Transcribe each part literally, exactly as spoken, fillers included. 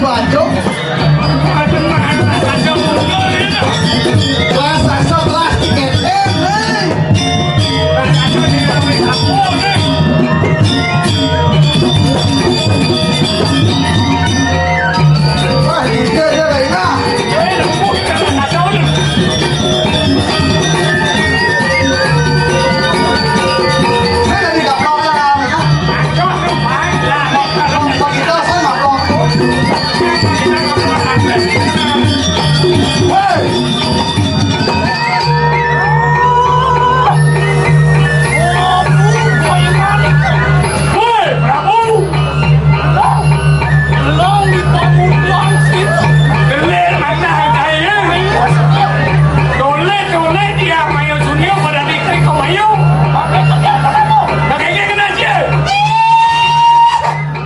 Bajok. Kelas satu, kelas tiga. Eh, hei. Wah, dia, dia lain lah. Saya dari Gaplok lah.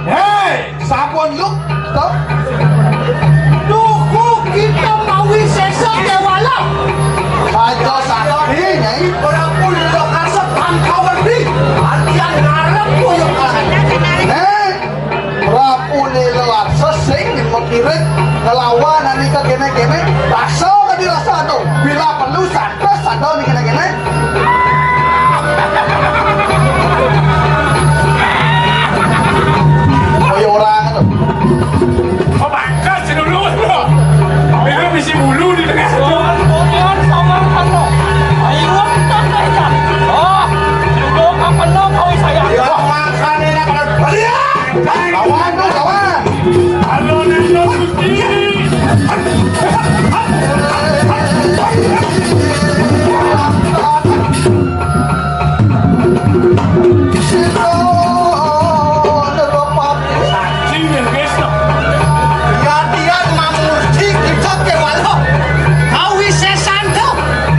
Hei! Sampun luk, to? Duku kita mawi sesa kewala. Baca sakti, Nyai. Berapun lo kasep tangkawan di. Artian ngarep kuyuk kahan. Eh, Prabu Nila Warsa sing makirit ngelawan anika kene-kene. Rasa ke dirasa to. Bila perlu santos santos nih kene-kene. Kaya orang to. Oh, bangkas si Lulu. Lulu bisi bulu di tengah. Jangan bodohan sama kamu. Ayo, kita saja. Oh, juga kapan lo kau saya? Ya, makan enak, ada belian. Lawan to, lawan. Halo, Nando Suci. Sing, guys, to. Yadian mamurti kita ke walau. Kawisesan to.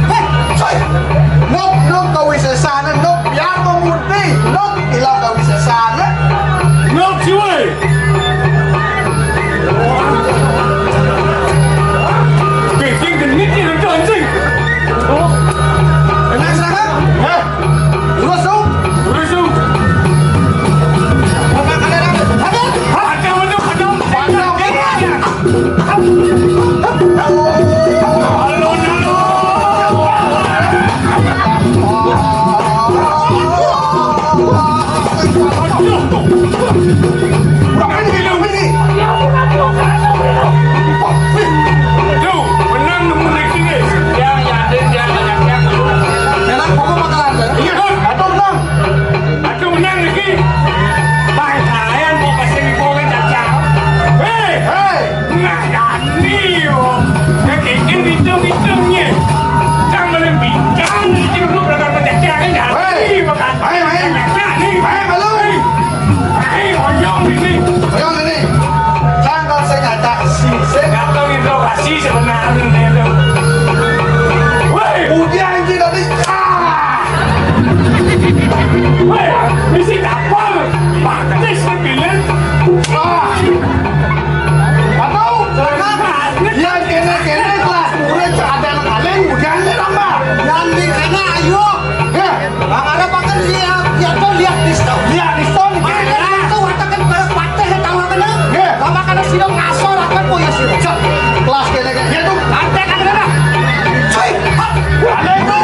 Hei, coy. Nok, nok kawisesan, nok biar mamurti. Nok ilang kawisesan. Nok siwe. Bikin genit ya, anjing. Oh. Enak, silakan. Hah? Lurus, dong. Lurus, dong. Bapak kamera. Aduh. Aduh, aduh, aduh. Aduh. Aduh, aduh. Aduh. Kurang ajar, ini. Duh, menang nemu niki, guys. Ya, ya, ada yang banyak yang. Enak, pokok bakalan, ya? Iya, Dun. Aduh, menang. Aduh, menang niki. Bang, kalian mau kasih di bawah caca. Hei, hei. Nah, Dani, yo. Ya, kayak gitu, gitu, nih. Jangan main bintang, gitu, lu bakal pecah, ya, kan? Hei. Hei, hei. Nah, nih. Hei, malu. Hei. Ayo, oyong ini. Oyong ini. Kan kalau saya nyata sih, saya nggak tahu interogasi sebenarnya itu. Woi, udah ini tadi. Ah! Woi, misi kapal. Praktis kan, Billy? Ah! Atau? Iya, kene-kene kelas murid ada yang paling udah ini tambah. Yang di kene, ayo. Ya. Bang Arab akan lihat, lihat tuh, lihat di stop. Lihat di stop, di kiri, kan? Itu watakan barang patah, tahu kan? Nggih. Bang akan sira ngasor akan, oh ya, sira. Cek, kelas kene, kene. Ya, tuh. Antek kan, kan? Cuy, hap. Ada itu.